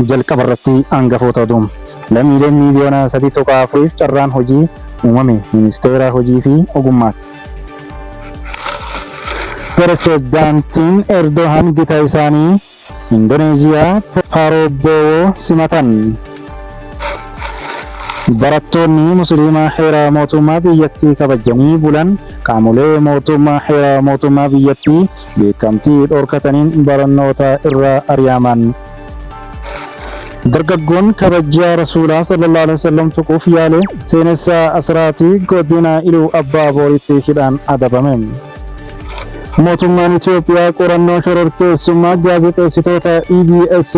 Jalqaba irratti hangafoota oduu. Lammiileen miiliyoona 3.4f carraan hojii uumame Ministeera Hojii fi Ogummaatti. Pirezidaantiin Erdohaan gita isaanii Indoneeziyaa Parooboowoo simatan. Barattoonni Musliimaa heera mootummaa biyyattii kabajanii bulan qaamolee mootummaa heera mootummaa biyyattii beekamtii dhorkataniin barannoota irraa ari'aman. Dargaggoon kabajaa Rasuulaa sallallahu alaihi wasallam tuquuf yaale seenessaa Asraatii godina Iluu Abbaa Booritti hidhaan adabame. Mootummaan Itoophiyaa qorannoo shororkeessummaa gaazexeessitoota EBS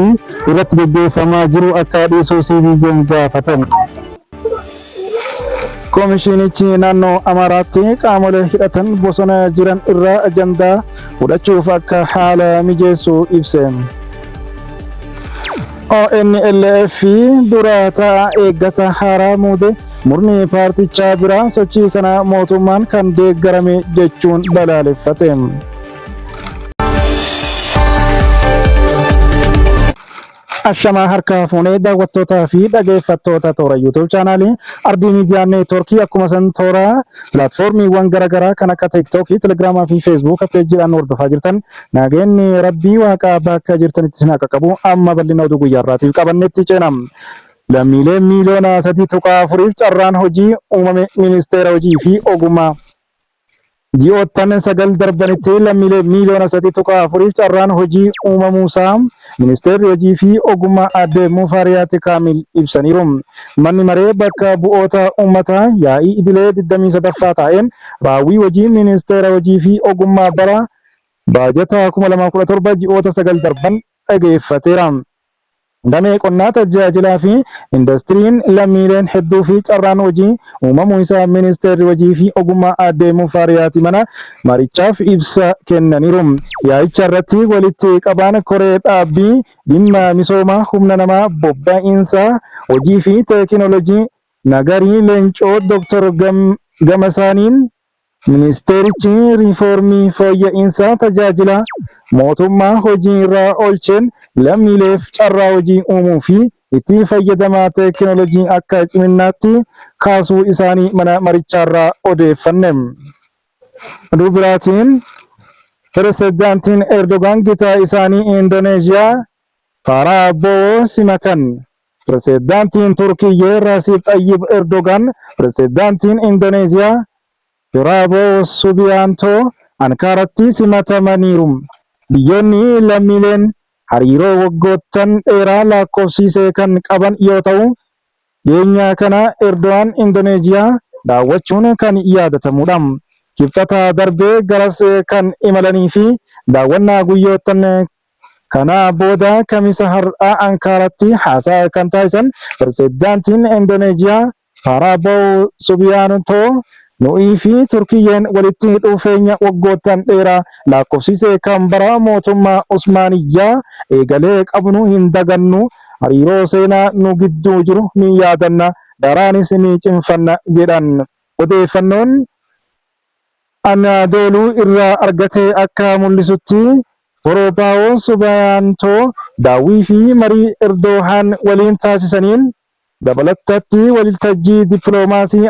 irratti gaggeeffamaa jiru akka dhiisu CPJn gaafate. Komishinichi naannoo Amaaraatti qaamolee hidhatan bosona jiran irraa ajandaa fudhachuuf akka haala mijeessu ibse. ONLF dura taa'aa eeggata haaraa muude murni paartichaa biraa sochii kana mootummaan kan deeggarame jechuun balaaleffate. Ashamaa harka fuunee daawwattootaa fi dhageeffattoota toora YouTube chaanaalii Ardii Miidiyaa Neetwoorkii akkuma san toora pilaatfoormiiwwan garaagaraa kan akka Teektookii, Telegiraamaa fi Feesbuuka peejiidhaan hordofaa jirtan nageenyi Rabbii Waaqaa bakka jirtanitti isin haa qaqqabu. Amma bal'ina oduu guyyaa har'aatiif qabannetti ceena. Lammiilee miiliyoona 3.4f carraan hojii uumame Ministeera Hojii fi Ogummaa. Ji'oottan 9 darbanitti lammiilee miiliyoona 3.4f carraan hojii uumamuusaa Ministeerri Hojii fi Ogummaa Aadde Mufaariyaat Kaamil ibsaniiru. Manni Maree Bakka Bu'oota Uummataa yaa'ii idilee 23ffaa taa'een raawwii hojii Ministeera Hojii fi Ogummaa bara baajataa 2017 ji'oota 9 darban dhageeffateera. Damee qonnaa, tajaajilaa fi indastiriin lammiileen hedduu fi carraan hojii uumamuu isaa Ministeerri Hojii fi Ogummaa Aadde Mufaariyaat Mana marichaaf ibsa kennaniiru. Yaa'icha irratti walitti qabaan koree dhaabbii dhimma misooma humna namaa, bobba'iinsa hojii fi teekinooloojii Nagarii Leencoo Dooktar gamasaaniin, Ministeerichi riifoormii fooyya'iinsa tajaajila mootummaa hojii irra oolcheen lammiileef carraa hojii uumuu fi itti fayyadama teekinooloojii akka ciminnaatti kaasuu isaanii mana marichaarraa odeeffanne. Oduu biraatiin Pireezidaantiin Erdogaan gita isaanii Indoneezhiyaa Paaraabowoo simatan. Pirezidaantiin Turkiyyee Rasiib Xayyib Erdogaan Pirezidaantiin Indoneeziyaa Piraaboo Subiyaantoo Ankaaratti simatamaniiru. Biyyoonni lammiileen hariiroo waggoottan dheeraa lakkoofsiise kan qaban yoo ta'u, dhiyeenya kana Erdohaan Indoneeziyaa daawwachuun kan yaadatamuudha. Kibxata darbe garas kan imalanii fi daawwannaa guyyoottan Kana booda Kamisa har'aa Ankaaratti haasaa kan taasisan Pirezidaantiin Indoneeziyaa Paaraabow Subiyaantoo, nu'ii fi Turkiyyeen walitti dhufeenya waggoottan dheeraa lakkoofsise kan bara mootummaa Usmaaniyyaa eegalee qabnu hin dagannu, hariiroo seenaa nu gidduu jiru ni yaadanna, daraanis ni cimfanna jedhan. Odeeffannoon Anaadooluu irraa argate akka mul'isutti, Poroopaawo Subayaantoo daawwii fi marii Erdoohaan waliin taasisaniin dabalatatti waltajjii dippiloomaasii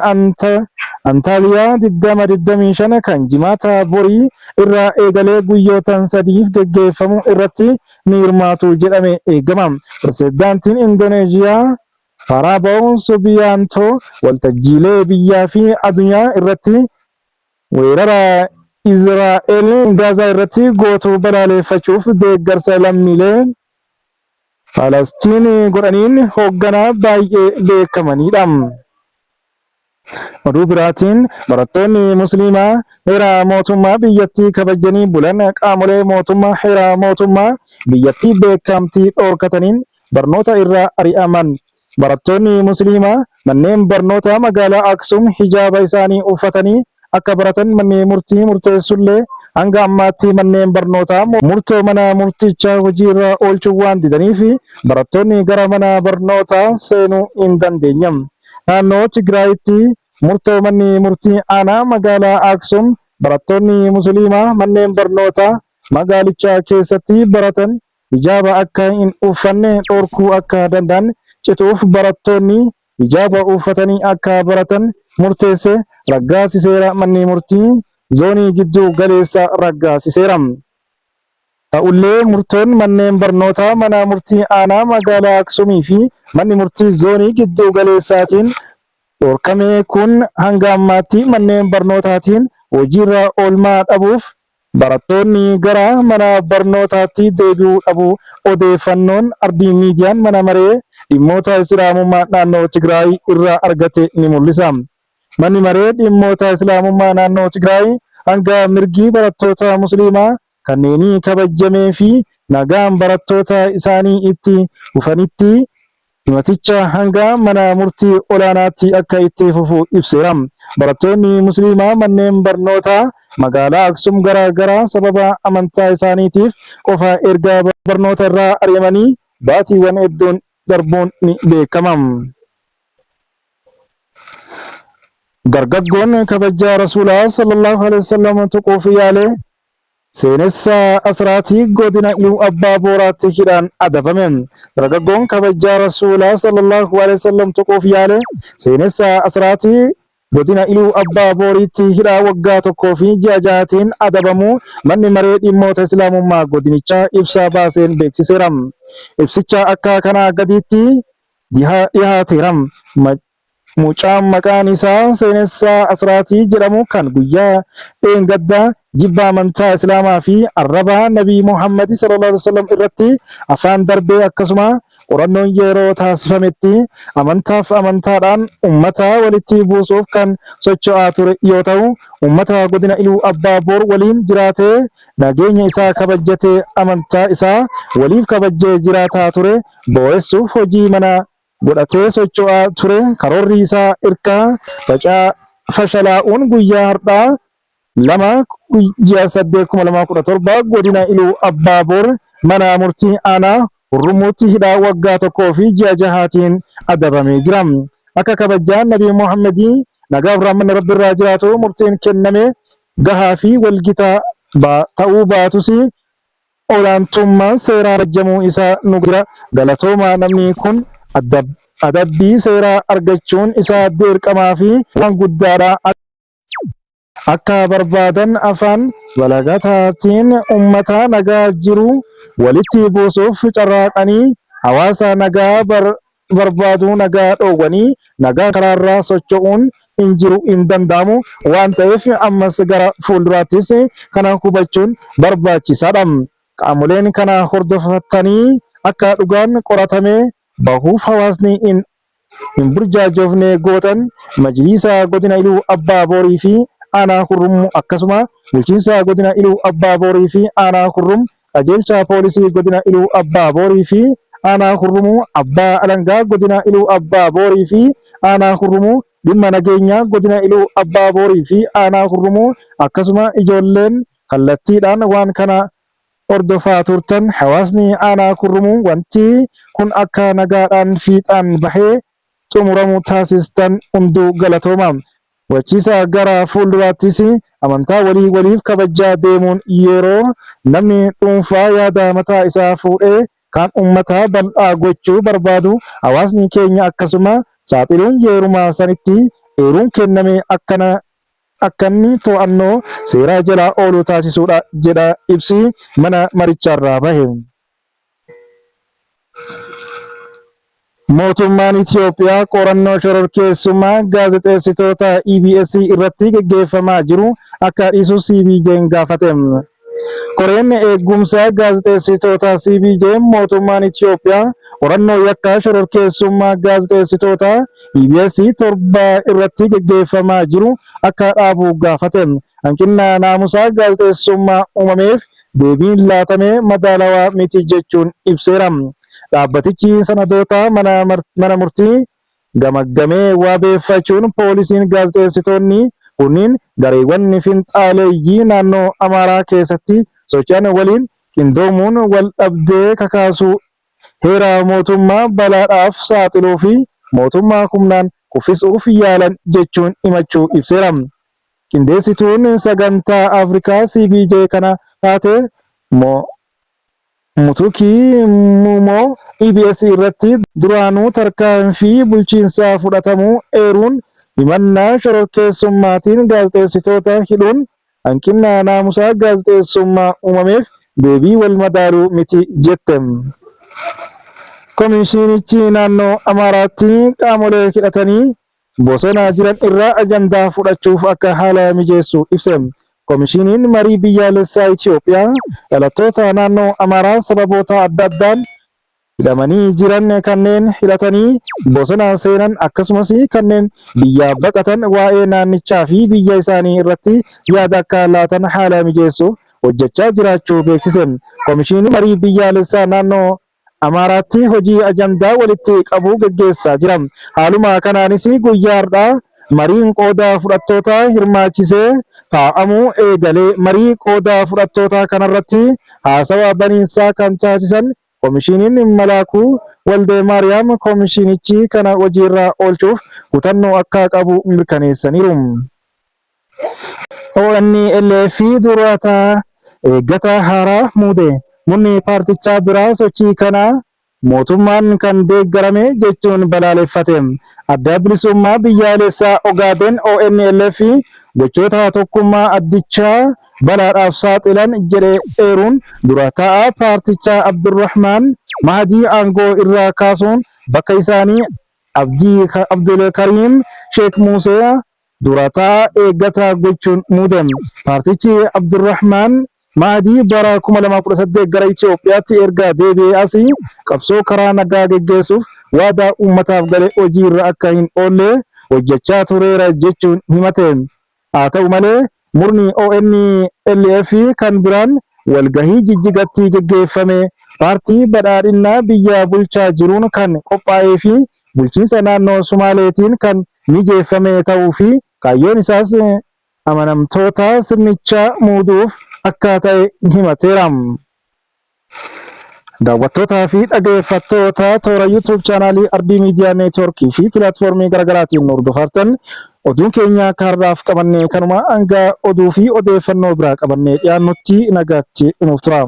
Antaaliyaa 2025 kan Jimaata borii irraa eegalee guyyootan sadiif geggeeffamu irratti ni hirmaatu jedhame eegama. Pirezidaantiin Indooneezhiyaa Paraabowo Subiyaantoo waltajjiilee biyyaa fi adunyaa irratti weerara Izraa'el Gaazaa irratti gootu balaaleeffachuuf deeggarsa lammiilee Falastiin godhaniin hoogganaa baay'ee beekamaniidha. Oduu biraatiin barattoonni Musliimaa heera mootummaa biyyattii kabajanii bulan qaamolee mootummaa heera mootummaa biyyattii beekamtii dhoorkataniin barnoota irraa ari'aman. Barattoonni Musliimaa manneen barnootaa magaalaa Aksum hijaaba isaanii uffatanii akka baratan manni murtii murteessullee hanga ammaatti manneen barnootaa murtoo mana murtichaa hojiirra oolchuu waan didaniif barattoonni gara mana barnootaa seenuu hin dandeenye. Naannoo Tigraayitti murtoo manni murtii aanaa magaalaa Aksum barattoonni Musliimaa manneen barnootaa magaalichaa keessatti baratan hijaaba akka hin uffanne dhorkuu akka danda'an cituuf barattoonni hijaaba uffatanii akka baratan murteesse raggaasiseera manni murtii zoonii gidduu galeessa raggaasiseera. Ta'ullee murtoon manneen barnootaa mana murtii aanaa magaalaa Aksumii fi manni murtii zoonii gidduu galeessaatiin dhorkame kun hanga ammaatti manneen barnootaatiin hojiirra oolmaa dhabuuf barattoonni gara mana barnootaatti deebi'uu dhabuu odeeffannoon Ardii Miidiyaan Mana Maree Dhimmoota Islaamummaa Naannoo Tigraay irraa argate ni mul'isa. Manni Maree Dhimmoota Islaamummaa Naannoo Tigraay hanga mirgi barattoota Musliimaa kanneenii kabajamee fi nagaan barattoota isaanii itti fufanitti himaticha hanga mana murtii olaanaatti akka itti fufu ibseera. Barattoonni Musliimaa manneen barnootaa magaalaa Aksum gara garaa sababa amantaa isaaniitiif qofa erga barnoota irraa ari'amanii baatiiwwan hedduun darbuun ni beekama. Dargaggoon kabajaa Rasuulaa sallallahu alaihi wasallam tuquuf yaale Seenessa Asraatii Godina Iluu Abbaa Booraatti hidhaan adabame. Dargaggoon kabajaa Rasuulaa sallallahu alaihi wasallam tuquuf yaale Seenessa Asraatii Godina Iluu Abbaa Booriitti hidhaa waggaa tokkoo fi ji'a ja'aatiin adabamuu Manni Maree Dhimmoota Islaamummaa Godinichaa ibsa baaseen beeksiseera. Ibsicha akka kanaa gadiitti dhihaateera. Mucaan maqaan isaa Seenessaa Asraatii jedhamu kan guyyaa dheengaddaa jibba amantaa Islaamaa fi arraba Nabii Muhammad sallallahu alaihi wasallam irratti afaan darbee akkasuma qorannoon yeroo taasifametti amantaaf amantaadhaan ummata walitti buusuuf kan socho'aa ture yoo ta'u ummata godina Iluu Abbaa Boor waliin jiraatee nageenya isaa kabajjatee amantaa isaa waliif kabajjee jiraataa ture booressuuf hojii mana godhatee socho'aa ture karoorri isaa irkaa facaa fashalaa'uun guyyaa hardhaa 2 ji'a 8 2017 godina Iluu Abbaa Boor mana murtii aanaa Hurrumuutti hidhaa waggaa tokkoo fi ji'a jahaatiin adabamee jira. Akka kabajaa Nabii Muhammadii nagaaf rahmanni Rabbi irraa jiraatu murtiin kenname gahaa fi walgitaa ta'uu baatus Olaantummaan seeraa kabajamuu isaa nu jira. Galatoomaa namni kun adabbii seeraa argachuun isaa dirqamaa fi waan guddaadha. Akka barbaadan afaan balagataatiin ummata nagaa jiru walitti buusuuf carraaqanii hawaasa nagaa barbaadu nagaa dhoowwanii nagaan karaarra socho'uun hin jiru hin danda'amu waan ta'eef ammas gara fuulduraattis kana hubachuun barbaachisaadha. Qaamoleen kana hordofatanii akka dhugaan qoratamee bahuuf hawaasni hin hin burjaajofne gootan Majliisa Godina Iluu Abbaa Boorii fi Aanaa Hurrummuu akkasuma Bulchiinsa Godina Iluu Abbaa Boorii fi Aanaa Hurrum Qajeelcha Poolisii Godina Iluu Abbaa Boorii fi Aanaa Hurrumuu, Abbaa Alangaa Godina Iluu Abbaa Boorii fi Aanaa Hurrumuu, Dhimma Nageenyaa Godina Iluu Abbaa Boorii fi Aanaa Hurrumuu akkasuma ijoolleen kallattiidhaan waan kana hordofaa turtan hawaasni Aanaa Hurrumuu wanti kun akka nagaadhaan fiixaan bahee xumuramu taasistan hunduu galatoomaa. Hubachiisa Gara fuulduraattis amantaa walii waliif kabajaa deemuun yeroo namni dhuunfaa yaada mataa isaa fuudhee kan uummataa bal'aa gochuu barbaadu hawaasni keenya akkasuma saaxiluun yeruma sanitti eeruun kennamee akkana akkanni to'annoo seeraa jala oolu taasisuudha jedha ibsi mana marichaarraa bahe. Mootummaan Itiyoophiyaa qorannoo shororkeessummaa gaazexeessitoota EBS irratti geggeeffamaa jiru akka dhiisu CPJn gaafate. Koreen eeggumsa gaazexeessitoota CPJ mootummaan Itiyoophiyaa qorannoo yakka shororkeessummaa gaazexeessitoota EBS 7 irratti geggeeffamaa jiru akka dhaabu gaafate. Hanqinna naamusaa gaazexeessummaa uumameef deebiin laatame madaalawaa miti jechuun ibseera. Dhaabbatichi sanadoota mana murtii gamaggamee wabeeffachuun poolisiin gaazexeessitoonni kunniin gareewwan finxaaleeyyii naannoo Amaaraa keessatti socho'an waliin qindoomuun waldhabdee kakaasuu, heera mootummaa balaadhaaf saaxiluu fi mootummaa humnaan kuffisuuf yaalan jechuun himachuu ibseera. Qindeessituun sagantaa Afrikaa CPJ kana taate Mutukii Mumoo EBS irratti duraanuu tarkaanfii bulchiinsaa fudhatamuu eeruun, himannaa shororkeessummaatiin gaazexeessitoota hidhuun hanqina naamusa gaazexeessummaa uumameef deebii wal madaalu miti jette. Komishinichi naannoo Amaaraatti qaamolee hidhatanii bosona jiran irraa ajandaa fudhachuuf akka haala mijeessu ibse. Komishiniin Marii Biyyaalessaa Itiyoophiyaa dhalattoota naannoo Amaaraa sababoota adda addaan hidhamanii jiran, kanneen hidhatanii bosona seenan akkasumas kanneen biyyaa baqatan waa'ee naannichaa fi biyya isaanii irratti yaada akka laatan haala mijeessuuf hojjechaa jiraachuu beeksise. Komishiniin Marii Biyyaalessaa naannoo Amaaraatti hojii ajandaa walitti qabuu geggeessaa jira. Haaluma kanaanis guyyaa har'aa mariin qooda fudhattoota hirmaachise taa'amuu eegale. Marii qooda fudhattootaa kanarratti haasawa baniinsaa kan taasisan Komishiniin Malaakuu Waldemaariyaam komishinichi kana hojiirra oolchuuf kutannoo akka qabu mirkaneessaniiru. ONLF dura taa'aa eeggataa haaraa muude. Murni paartichaa biraa sochii kana mootummaan kan deeggarame jechuun balaaleffate. Adda Bilisummaa Biyyaalessaa Ogaaden, ONLF, gochoota tokkummaa addichaa balaadhaaf saaxilan jedhe eeruun dura taa'aa paartichaa Abdurrahmaan Mahadii aangoo irraa kaasuun bakka isaanii Abdii Abdulkariim Sheek Muusee dura taa'aa eeggataa gochuun muude. Paartichi Abdurrahmaan Mahdii bara 2018 gara Itoophiyaatti erga deebi'ee asi qabsoo karaa nagaa geggeessuuf waadaa uummataaf gale hojiirra akka hin oolle hojjechaa tureera jechuun himate. Haa ta'u malee murni ONLF kan biraan walgahii Jijjigatti geggeeffame paartii Badhaadhinnaa biyya bulchaa jiruun kan qophaa'ee fi bulchiinsa naannoo Sumaaleetiin kan mijeeffame ta'uu fi kaayyoon isaas amanamtoota sirnichaa muuduuf akka ta'e himateera. Daawwattootaa fi dhageeffattoota toora YouTube chaanaalii Ardii Miidiyaa Neetwoorkii fi pilaatfoormii garaagaraatiin nu hordofaartan oduun keenya kaarraaf qabannee kanuma hanga oduu fi odeeffannoo biraa qabannee dhiyaannutti nagaatti nuuf tura.